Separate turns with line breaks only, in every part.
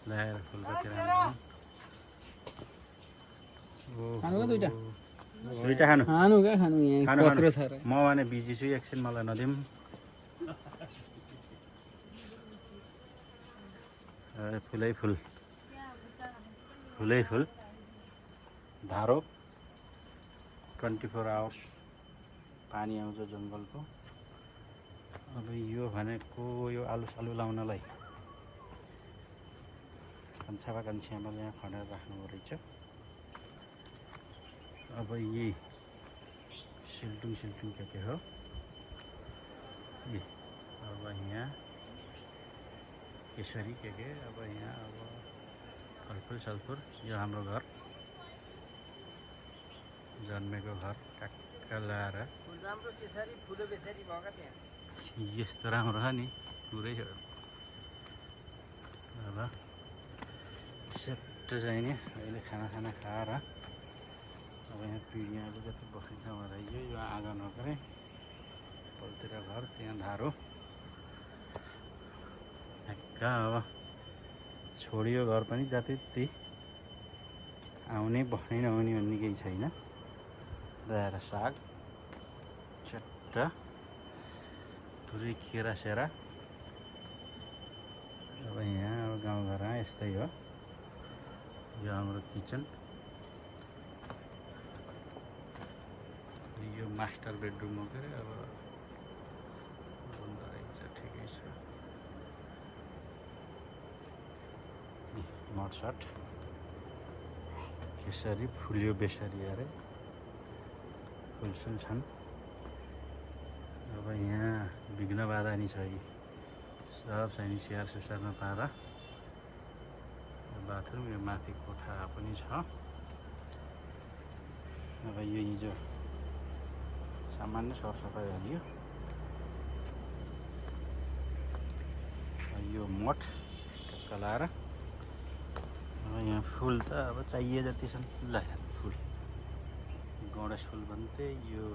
ल्याएर फुल कति राम्रो
खानु दुईटा
दुईटा खानु
खानु क्या खानु यहाँ
खानु
कत्रो छ र
म भने बिजी छु एकछिन मलाई नदिउँ फुलै फुल फुलै फुल धारो 24 आवर्स पानी आउँछ जङ्गलको अब यो भनेको यो आलु सालु लाउनलाई कन्छाबा कन्छ्यामाले यहाँ खनेर राख्नु रहेछ अब यही सिल्टुङ के हो अब यहाँ केसरी के अब यहाँ अब फलफुल सलफुल यो हाम्रो घर जन्मेको घर टक्क लाएर
राम्रो केसरी फुलो बेसरी भएका त्यहाँ
यस्तो राम्रो छ नि पुरै अब सेट चाहिने अहिले खाना खाएर अब यहाँ पिँढी अलिकति बस्ने ठाउँमा रह्यो यो आँगन हो के पल्तिर घर त्यहाँ धारो ठ्याक्क अब छोडियो घर पनि जति त्यति आउने बस्नै नआउने भन्ने केही छैन दाएर साग चट्ट पुरै केरा सेरा अब यहाँ अब गाउँघरमा यस्तै हो यो हाम्रो किचन यो मास्टर बेडरुम हो के अब बन्द रहेछ ठिकै छ मटसट केसरी फुल्यो बेसरी अरे फुलसुल छन् अब यहाँ विघ्न बाधा नि छ सब छैन स्याहार सुसारमा पाएर बाथरुम यो माथि कोठा पनि छ अब यो हिजो सामान्य सरसफाइ हालियो यो मठ कलाएर अब यहाँ फुल त अब चाहिए जति छन् ल फुल गणेश फुल भन्थे यो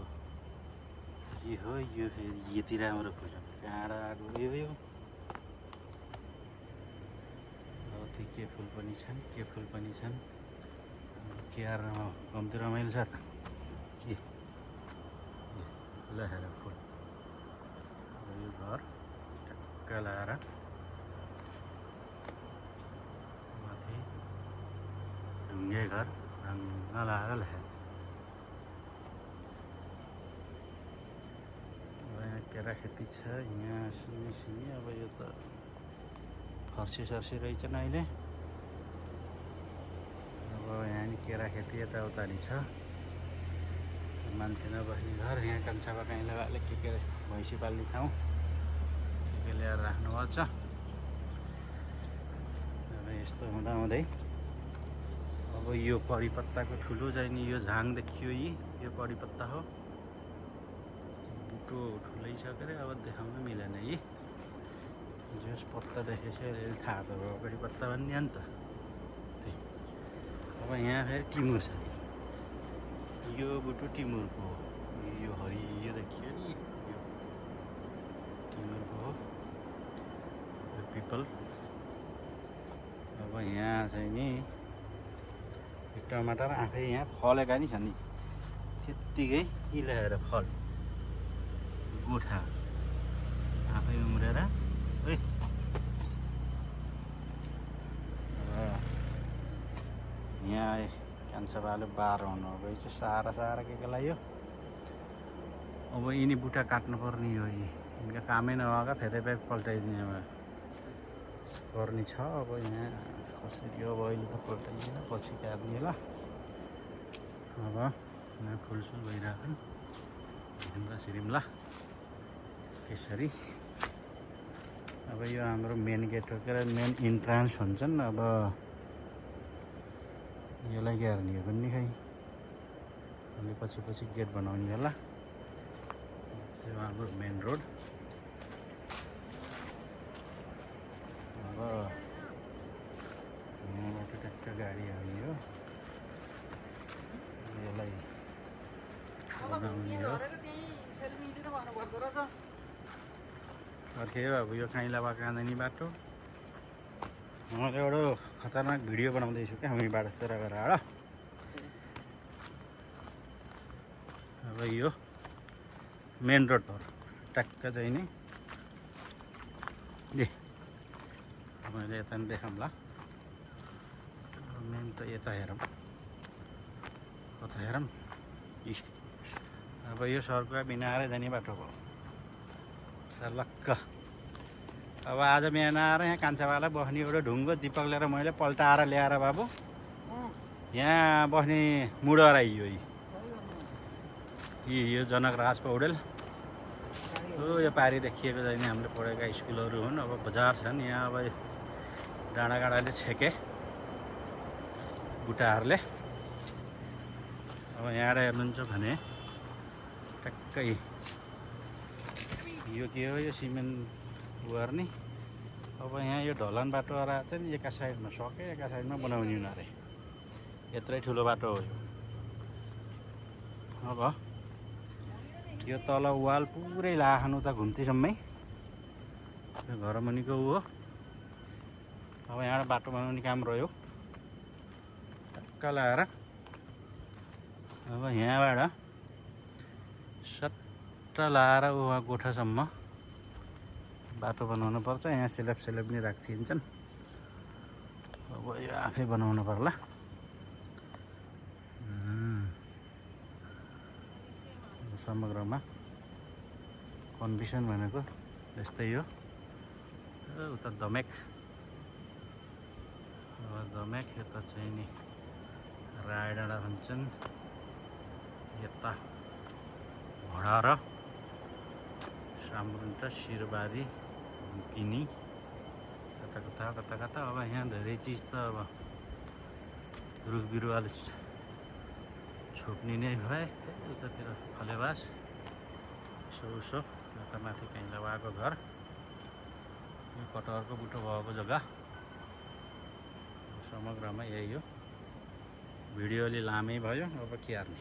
हो यो फेरि यति राम्रो फुल काँडा गयो अब त्यो के फुल पनि छन् केआर कम्ती रमाइलो छ त के ल हेर फुल यो घर टक्क लाएर माथि ढुङ्गे घर रङ्ग लाएर ल्याएर केरा खेती छ यहाँ सिमी अब यो त फर्सी सर्सी रहेछन् अहिले अब यहाँ नि केरा खेती यताउता नि छ मान्छे नबस्ने घर यहाँ कन्छाबा कहीँ लगाएर के भैँसी पाल्ने ठाउँ के ल्याएर राख्नुपर्छ अब यस्तो हुँदाहुँदै अब यो कढीपत्ताको ठुलो चाहिँ नि यो झाङ देखियो यो कढीपत्ता हो बुटो ठुलै छ के अब देखाउन मिलेन जस पत्ता देखेछ अहिले थाहा त भयो कढीपत्ता भन्ने अन्त त्यही अब यहाँ फेरि टिमुर छ यो बुटो टिमुरको हो यो हरियो देखियो नि यो टिमुरको हो यो पिपल अब यहाँ चाहिँ नि टमाटर आफै यहाँ फलेका नि छ नि त्यत्तिकै ल्याएर फल गोठा आफै उम्रेर यहाँ कान्छाबाले बार हुनु अब चाहिँ सारा के लाग्यो अब यिनी बुट्टा काट्नु पर्ने हो यिनका कामै नभएका फेदै ब्याग पल्टाइदिने पर्ने छ अब यहाँ कसरी अब अहिले त पल्टाइदिएन पछि काट्ने होला अब यहाँ फुलसुल भइरहेको सिरिम्ला त्यसरी अब यो हाम्रो मेन गेट हो के मेन इन्ट्रान्स हुन्छन् अब यसलाई ग्यार्ने हो पनि खै अलि पछि गेट बनाउने होला यो हाम्रो मेन रोड अब यहाँबाट ट्याक्क गाडी आउने हो यसलाई बनाउने हो अर्कै अब यो काइँला बाँका जाने बाटो म एउटा खतरनाक भिडियो बनाउँदैछु क्या हामी बाटोतिर गएर हो। अब यो मेन रोड हो ट्याक्क चाहिँ नि ए मैले यता नि देखाउँला मेन त यता हेरौँ कता हेरौँ इ अब यो सर्कुवा बिनाएर जाने बाटो हो लक्क। अब आज बिहान आएर यहाँ कान्छावाला बस्ने एउटा ढुङ्गो दिपक लिएर मैले पल्टाएर ल्याएर बाबु यहाँ बस्ने मुड हराइयो यो जनकराज पौडेल हो यो पारी देखिएको छैन हामीले पढेका स्कुलहरू हुन्। अब बजार छन् यहाँ अब डाँडाकाँडाले छेके बुट्टाहरूले। अब यहाँबाट हेर्नुहुन्छ भने ट्याक्कै यो के हो यो सिमेन्ट गर्ने। अब यहाँ यो ढलान बाटो आएर चाहिँ एका साइडमा सके एका साइडमा बनाउने उनीहरूले यत्रै ठुलो बाटो हो यो। अब यो तल वाल पुरै लाखानु त घुम्तीसम्मै यो घर मुनिको हो। अब यहाँबाट बाटो बनाउने काम रह्यो टक्क लाएर। अब यहाँबाट सट्ट लाएर उहाँ गोठासम्म बाटो बनाउनु पर्छ। यहाँ सेलेप पनि राखिदिन्छन्। अब यो आफै बनाउनु पर्ला। समग्रमा कन्डिसन भनेको यस्तै हो। उता दमेक दमेक यता चाहिँ नि राय डाँडा भन्छन्। यता घोडा र सामुन्टा शिरबारी किनी कता कता कता कता। अब यहाँ धेरै चिज त अब रुख बिरुवाले छोप्ने नै भए। उतातिर खलेबास उसो उसो यता माथि कैला बाको घर यो कटहरको बुटो भएको जग्गा। समग्रमा यही हो। भिडियो अलि लामै भयो अब के गर्ने।